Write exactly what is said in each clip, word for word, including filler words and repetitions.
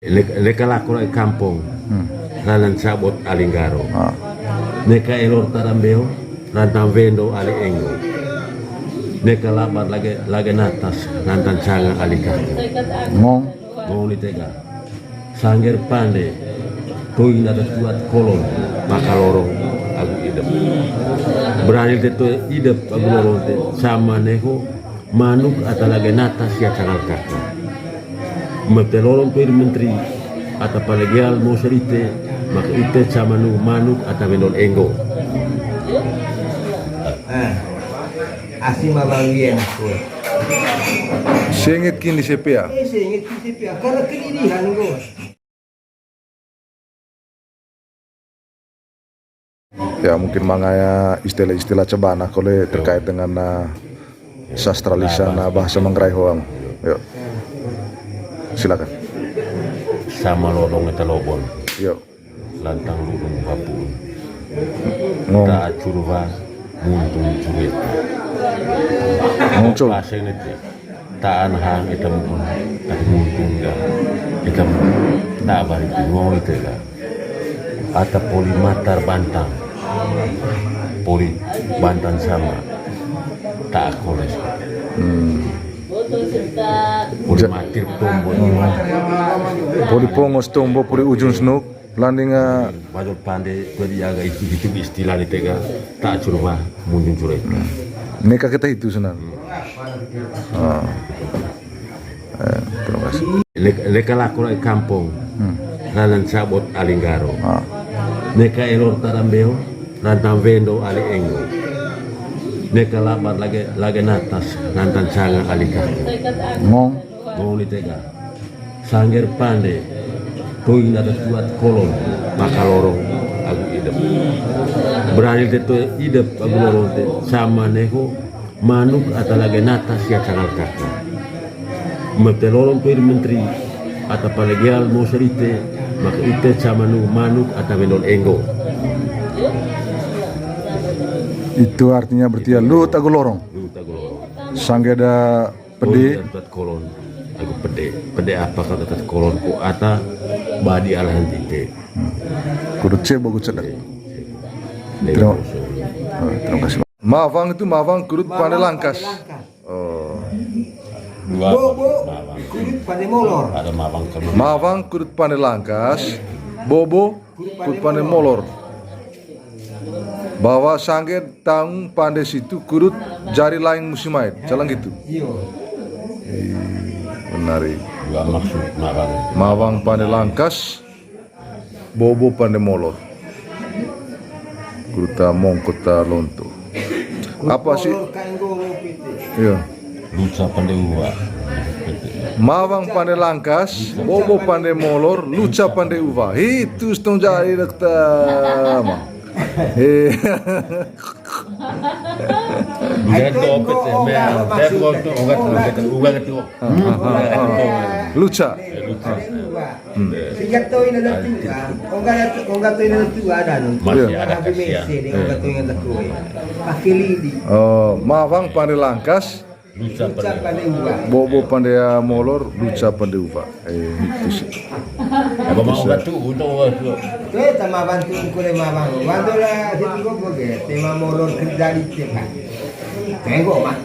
Neka, neka lako lai kampong, hmm, ranan sabot ali nggaro. Ah. Neka elor tara mbeo, ranan wendo ali enggo. Neka labar lage, lage natas, ranan sanga ali kaku. Ngong. Ngong ni tega. Sangger pande, toina tatuat kolon, maka lorong agu idep. Berani te toe idep agu lorong te, sama neho, manuk ata lage natas ya cangal kaka. Mete lorong toir menteri, ata palegeal mo serite, maka ite sama nu manuk ata wendol enggo. Eh, asi mabang yen aku. Sengit kini sepea. Eh, sengit kini sepea. Karena kini di hango. Ya, mungkin mangaya istilah-istilah cebana kole terkait dengan, eh, sastra lisan, eh, bahasa Manggarai hoang. Yuk. Silakan. Sama lorong eta lobon. Yuk. Lantang lurung bapuun. Ngong. Ta acurwa muntung cureta. Ngong, Cul. Paseng nete. Taan hang ita mun, tapi muntung ga. Ita mun, ta bari tu ngong ite ga. Ata poli matar bantang. Poli bantang sama. Ta koles. Hmm. Poli matir tombo. Hmm. Poli pongos tombo, poli ujung senuk. Landing, eh, Bajul pande, tuh dijaga itu, itu istilah ni tega, ta acurwa muntung cureta. Hmm. Neka kita itu senang. Hmm. Ah. Eh, terima kasih. Neka, neka lako lai kampong. Hmm. Ranan sabot ali nggaro. Ah. Neka elor tara mbeo, ranan wendo ali enggo. Neka labar lage, lage natas, ranan sanga ali kaku. Ngong. Ngong ni tega. Sangger pande, toina tatuat kolon, maka lorong agu idep. Berani te toe idep agu lorong te, sama neho, manuk ata lage natas ya cangal kaka. Mete lorong toir menteri, ata palegeal mo serite, maka ite sama nu manuk ata wendol enggo. Itu artinya berarti ya, luhut agu lorong. Luhut agu lorong. Sangger da Pede. Kolon, tat kolon. Aku pede. Pede apa kata tat kolon ko ata badi alahan tite. Hmm. Kudu cebo ku cedek. Terima, oh, terima kasih. Mawang itu mawang kudut pande langkas. Oh. Dua. Bobo, mawang. Kudut pande molor. Ada mawang kami. Mawang kudut pande langkas. Bobo kudut pande molor. Bahwa sangge taung pande situ kudut jari laing musimait, calang gitu. Iyo. Ih, benar, ih. Dua maksud mawang. Mawang pande langkas, bobo pande molor. Kuruta mongkota lonto. Apa sih? Molor kain golo piti. Iya. Luca pande uwa. Mawang pande langkas, bobo pande molor, luca pande uwa. Hitu setong jari dokter. Eh. Uga tu opet ya, mea. Dia bukan tu, uga tu, uga tu, uga tu. Luca. Luca. Hmm. Sehingga tu ina dah tua. Ongga tu, ongga tu ina dah tua dah nun. Masih ada kasihan. Ongga tu ina dah tua. Pakai lidi. Oh, mawang pande langkas. Luca pande uwa. Bobo pande molor, luca pande uwa. Eh, itu sih. Apa mau batu untuk waktu? Tuh, sama bantu kule mawang. Bantu lah, situ gua boge. Tema molor kerja di tiap hari. Tengok, Mak.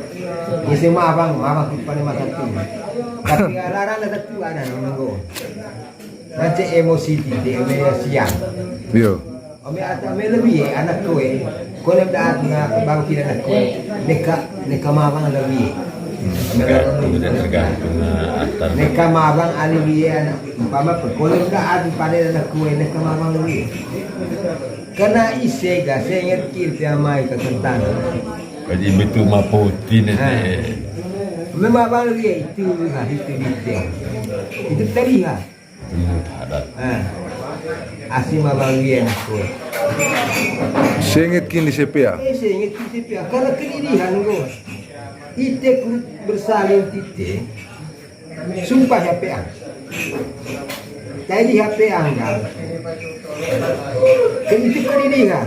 Isi mawang, mawang tu pande masa tu. Tapi arah-arah ada tu ada nunggu. Nanti emosi di, di Indonesia. Iya. Ome ata ome lebih ya, anak kue. Kone daat na bangkit anak kue. Neka, neka mawang lebih. Tergantung, tergantung, eh, atas. Neka mawang lebih ya, anak. Umpama pe, kone daat pande anak kue, neka mawang lebih. Karena ise ga, senget kir, tiamai ke kentang. Jadi betul mapo tine. Nah. Memang bang lebih ya, itu, itu, itu. Itu tadi, ha. Menurut adat. Ah. Asi mabang dia aku. Sengit kini sepea. Eh, sengit kini sepea. Karena kini di hango. Ite ku bersalin tite. Sumpah ya peang. Kayak di H P angga. Kini itu kini di ha.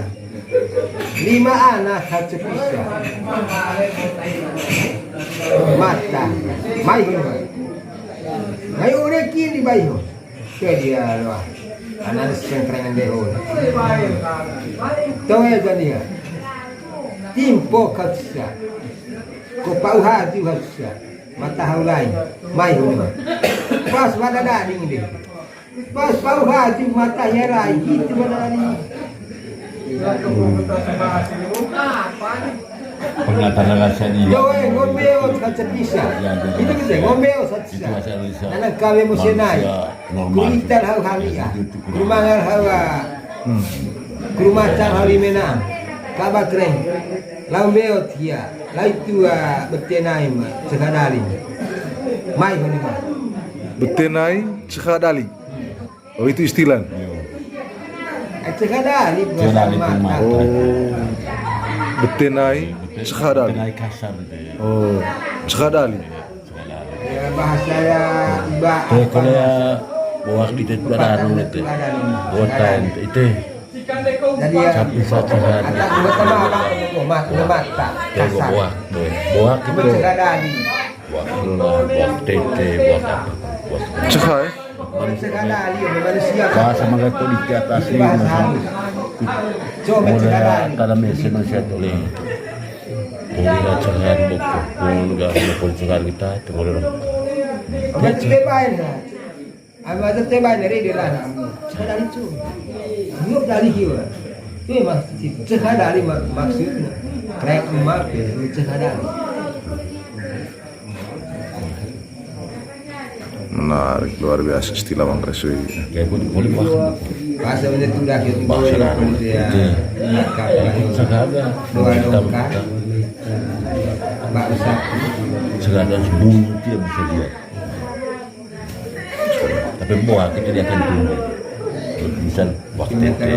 Lima anak hace pisa. Mata. Mai. Mai ore kini baiho. Dia loh. Anak sengkreng deho. Toe jania. Timpo katsa. Ko pau haju katsa. Mata haulai. Mai huma. Pas mata dading deh. Pas pau haju mata yarai. Gitu mana tadi. Pernah terasa ini. Yo, eh, ngombe o satu bisa. Itu bisa, ngombe o satu bisa. Itu asal bisa. Nanang kawe mo senai. Manusia normal. Kulitan hau hami ah. Kurumangan hau ah. Kurumacan hau limenang. Kabakreng. Lau beot hia. Lai tua betenai ma. Cekadali. Mai huni ma. Betenai cekadali. Oh, itu istilah. Cekadali. Cekadali mata. Oh. Betenai cekadali. Betenai kasar deh. Oh, cekadali. Ya, bahasa ya, ba-, eh, kalau ya, boak di itu ada anu itu. Boak itu. Jadi ya, sapi satu hari. Kata gua sama abang, gua mah, gua mata. Ya, gua kasar. Boak, boak. Boak itu. Cekadali. Boak lula, boak tete, boak apa? Boak. Cekal, eh? Bahasa Melayu itu di atas ini, bahasa halus. Coba cekadali. Kalau mesen manusia tuh, nih. Pungli racangan buku, pungli negara, pungli negara kita, itu boleh lengkap. Obat tete bae, nah. Ama tete bae, dari dia lah, nah. Cekadali tuh. Yuk dari hiwa. Itu emang cekadali mak-, maksudnya. Krek emak, ya, cekadali. Menarik, luar biasa istilah Bang Resui. Kayak pun boleh bahas. Bahasa menyentuh dah, gitu. Bahasa dah. Ya. Iya. Nah, kapan? Segala. Doa dongka. Bangsa. Segala bunyi tidak bisa dia. Tapi boak itu dia akan tumbuh. Misal, waktu itu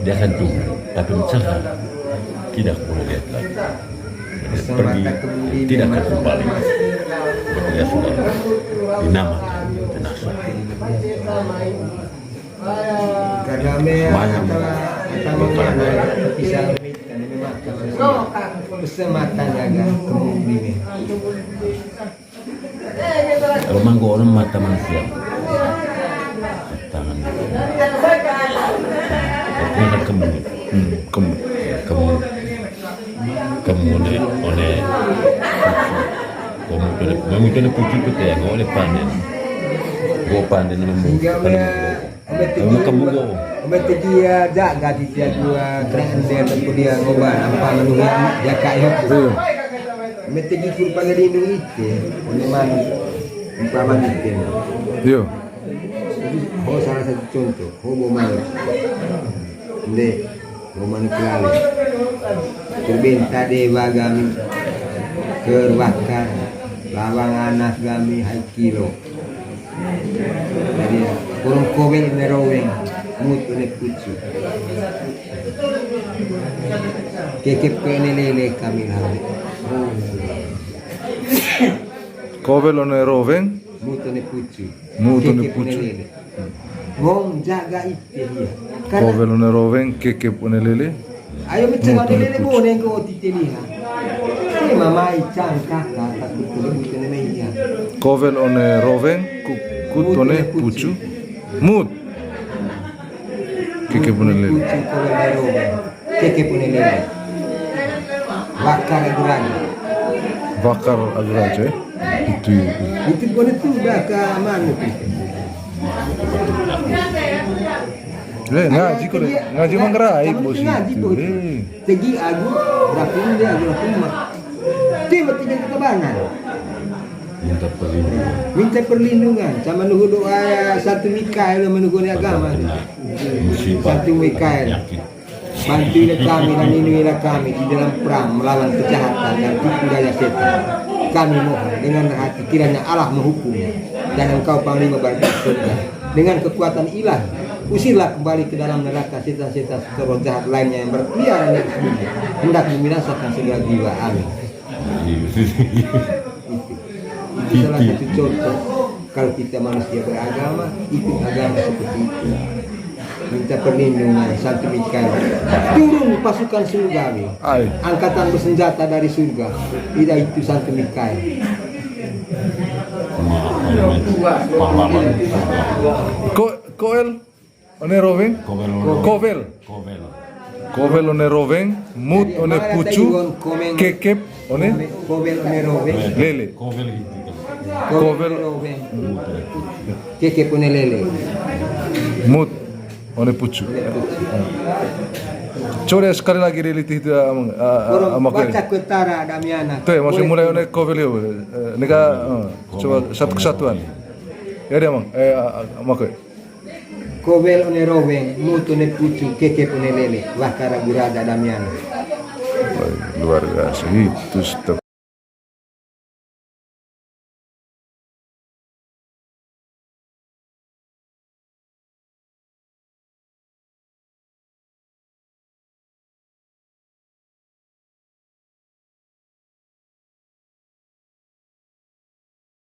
dia akan tumbuh, tapi mencegah, tidak boleh lihat lagi. Pergi, tidak akan kembali. Dia sudah dinamakan jenazah. Karena me-, mayang, bisa, bisa mata jaga kemudi. Kalau manggo orang mata manusia. Tangan. Ini kan kemudi. Hmm, kemudi. Ya, kemudi. Kemudi, one. Kemudi, kemudi pucuk itu ya, nggak boleh panen. Gua panen nemu. Sehingga kemudi. Ome tegi, ome tegi ya, jaga di tia dua keren dia tempu dia ngoba, apa menunggu ya, kak, ya. Iya. Ome tegi kurban dari Indonesia, ome manu, umpama ite. Iya. Jadi, ho salah satu contoh, ho bo manu. Nde, bo manu kelale. Terbenta dewa gami, kerbakar, lawang anak gami, hai kilo. Jadi, kurung kowel ne roweng, mut ne pucu. Kekep ko ne lele kami lah. Kowel one roweng. Mut ne pucu. Mut ne pucu. Kekep ne lele. Ngong jaga ite dia. Kowel one roweng, kekep one lele. Ayo meceng ade lele bone ko tite liha. Ema mai cang kaka takut ko lele tene meja. Kowel one roweng, ku-, kut one pucu. Mut. Kekep one lele. Pucu kowel one roweng. Kekep one lele. Bakar agu raja. Bakar agu raja, eh? Itu, itu. Itu kone tuh udah ke mana tuh? Eh, ngaji ko, ngaji manggarai, bos, ngaji itu, bos. Eh. Tegi agu, rapinde agu, rapinde. Tema tiga kekebanan. Minta perlindungan. Minta perlindungan. Sama nunggu doa ya, Santo Mikael, menunggu agama. Musibah. Santo Mikael. Penyakit. Bantuilah kami dan lindungilah kami di dalam perang melawan kejahatan dan tipu daya setan. Kami mohon dengan hati kiranya Allah menghukumnya dan engkau panglima barisan surga. Dengan kekuatan ilahi, usirlah kembali ke dalam neraka setan-setan roh jahat lainnya yang berkeliaran di sini hendak membinasakan segala jiwa. Amin. Itu. Itu salah satu contoh. Kalau kita manusia beragama, ikut agama seperti itu. Minta perlindungan Santo Mikael. Turun pasukan surgawi. Ai. Angkatan bersenjata dari surga. Tidak itu Santo Mikael. Ko, koel one roweng? Kowel. Kowel. Kowel. Kowel one roweng, mut one pucu, kekep one lele. Kowel. Kekep one lele. Mut one pucu. Coba deh sekali lagi, Rili, itu, Amang, ah, ah, Amang Koy. Baca kue tara, Damiana. Tuh ya, masih mulai one kowel ya, eh, ini kan, eh, coba satu kesatuan. Ya deh, Amang, eh, ah, ah, Amang Koy. Kowel one roweng, mut one pucu, kekep one lele, wah kara gurada, Damiana. Wah, luar biasa. Itu step.